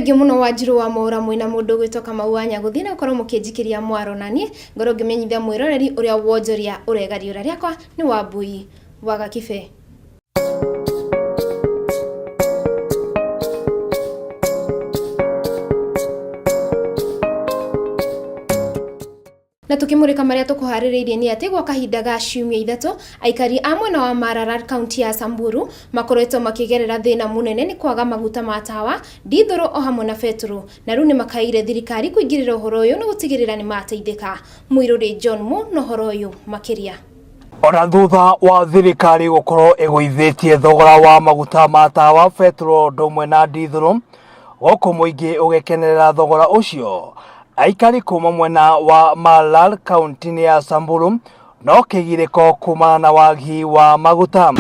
Thengiũ mũno Wanjirũ wa Mwaũra mwĩna mũndũ ũgwĩtwo Kamau wa Nyagũthiĩ na gũkorwo mũkĩnjikĩria mwaro naniĩ ngorwo ngĩmenyithia mwĩroreri ũrĩa wonjoria ũregariũra rĩakwa nĩ Wambui wa Gakibe. Na tũkĩmũrĩka marĩa tũkũharĩrĩirie nĩ atĩ gwa kahinda ga ciumia ithatũ aikari a mwena wa Maralal kaunti ya Samburu makoretwo makĩgerera thĩna mũnene nĩ kwaga maguta ma tawa, ndithũrũ o hamwe na betũrũ na rĩu nĩ makaĩire thirikari kũingĩrĩra ũhoro ũyũ na gũtigĩrĩra nĩ mateithĩka. Mũirũrĩ John Mo na ũhoro ũyũ makĩria. Ona thutha wa thirikari gũkorwo ĩgũithĩtie thogora wa maguta ma tawa, betũrũ ũndũ ũmwe na ndithũrũ, gũkũ mũingĩ ũgĩkenerera thogora ũcio, aikari kuma mwena wa Maralal kaunti-inĩ ya Samburu no kĩgirĩko kumana na wagi wa maguta.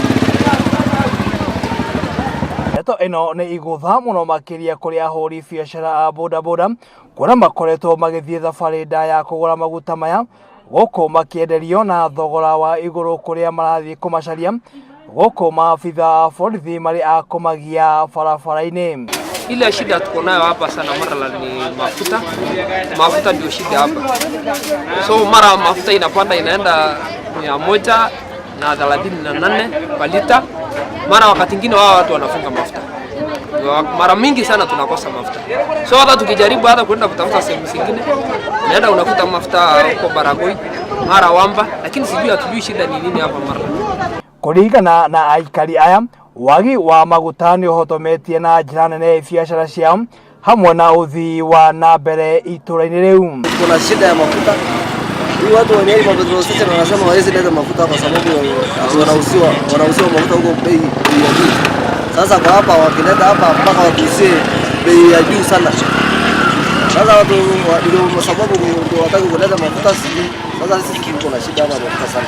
Ndeto ĩno nĩ igũtha mũno makĩria kũrĩ ahũri biacara a bodaboda kuona makoretwo magĩthiĩ thabarĩ ndaya kũgũra maguta maya gũkũ makĩenderio na thogora wa igũrũ kũrĩa marathiĩ kũmacaria gũkũ maabitha a borithi marĩ a kũmagia barabara-inĩ. Ile shida tuko nayo hapa sana Maralal ni mafuta. Mafuta ndio shida hapa. So mara mafuta inapanda inaenda 138 kwa lita. Mara wakati ingine wao watu wanafunga mafuta. Mara mingi sana tunakosa mafuta. So hata tukijaribu hata kwenda kutafuta sehemu zingine, unaenda unakuta mafuta huko Baragoi, mara Wamba, lakini sijui hatujui shida ni nini hapa Maralal. Kũringana na aikari aya, wagi wa maguta nĩ ũhotometie na njĩra nene biacara ciao hamwe na ũthii wa na mbere itũra-inĩ rĩu. Kuna shida ya mafuta. Hii watu wenye hii petrol station wanasema hawawezi leta mafuta kwa sababu wanauziwa mafuta huko bei ya juu. Sasa kwa hapa wakileta hapa mpaka watuuzie bei ya juu sana. Sasa watu ndio sababu ndio wataki kuleta mafuta sisi. Sasa sisi tuko na shida hapa mafuta sana.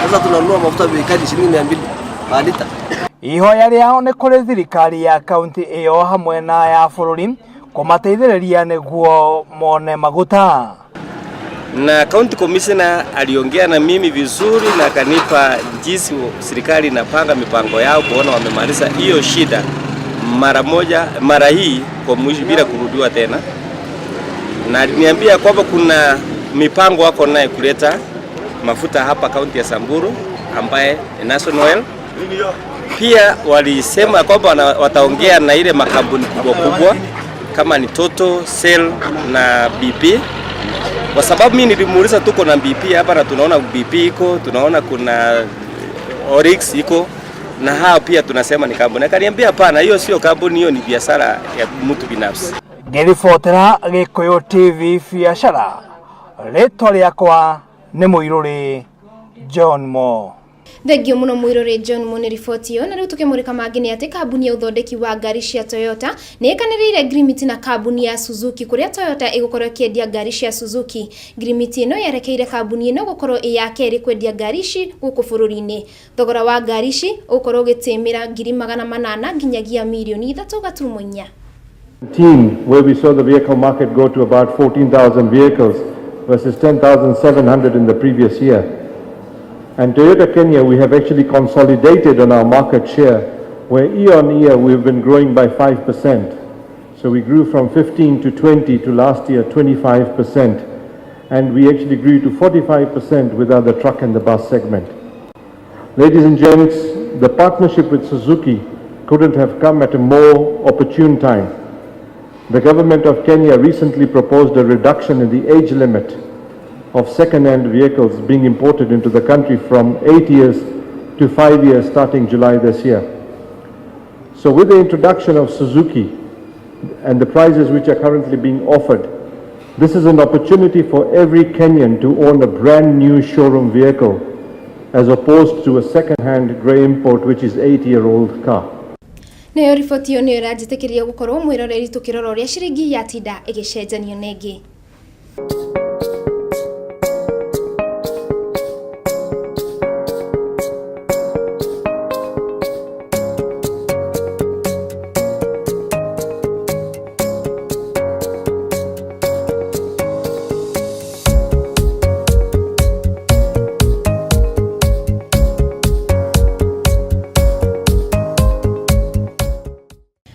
Sasa tunanunua mafuta bei kali shilingi 200 kwa lita. Ihoya rĩao nĩ kũrĩ thirikari ya kaunti ĩyo hamwe na ya bũrũri kũmateithĩrĩria nĩguo mone maguta. Na county commissioner aliongea na mimi vizuri na akanipa jinsi serikali inapanga mipango yao kuona wamemaliza hiyo shida mara moja, mara hii kwa mwisho bila kurudiwa tena. Na aliniambia kwamba kuna mipango wako naye kuleta mafuta hapa kaunti ya Samburu ambaye ni National Oil. Pia walisema kwamba wataongea na ile makampuni kubwa kubwa kama ni Total, Shell na BP. Kwa sababu mimi nilimuuliza tuko na BP hapa na tunaona BP iko, tunaona kuna Oryx iko na hao pia tunasema ni kampuni. Akaniambia hapana, hiyo sio kampuni, hiyo ni biashara ya mtu binafsi. Ngĩribotera Gĩkũyũ TV biacara, rĩtwa rĩakwa nĩ Mũirũrĩ John Mo. Thengio mũno Mũirũrĩ John Mo nĩ riboti ĩyo. Na rĩu tũkĩmũrĩka mangĩ nĩ atĩ kambuni ya ũthondeki wa ngari cia Toyota nĩ ĩkanĩrĩire ngirimiti na kambuni ya Suzuki kũrĩa Toyota ĩgũkorwo ĩkĩendia ngari cia Suzuki. Ngirimiti ĩno yerekeire kambuni ĩno gũkorwo ĩ ya kerĩ kwendia ngari ici gũkũ bũrũri-inĩ. Thogora wa ngari ici ũgũkorwo ũgĩtĩmĩra 800,000 nginyagia mirioni 3.4. Where we saw the vehicle market go to about 14,000 vehicles versus 10,700 in the previous year. And Toyota Kenya, we have actually consolidated on our market share, where year on year we've been growing by 5%. So we grew from 15 to 20 to last year 25%. And we actually grew to 45% without the truck and the bus segment. Ladies and gents, the partnership with Suzuki couldn't have come at a more opportune time. The government of Kenya recently proposed a reduction in the age limit of second-hand vehicles being imported into the country from 8 years to 5 years starting July this year. So with the introduction of Suzuki and the prices which are currently being offered, this is an opportunity for every Kenyan to own a brand new showroom vehicle as opposed to a second-hand grey import which is 8-year-old car. Nayo riboti ĩyo nĩyo ĩranjĩtĩkĩria gũkorwo mwĩroreri tũkĩrora ũrĩa ciringi yatinda ĩgĩcenjanio na ĩngĩ.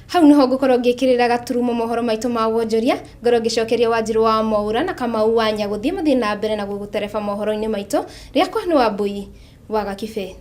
Hau Nĩho ngũkorwo ngĩkĩrĩra gaturumo mohoro maitũ ma wonjoria, ngorwo ngĩcokeria Wanjirũ wa Mwaura na Kamau wa Nyagũthiĩ mathiĩ na mbere na gũgũtereba mohoro-inĩ maitũ. Rĩakwa nĩ Wambũi wa Gakibe.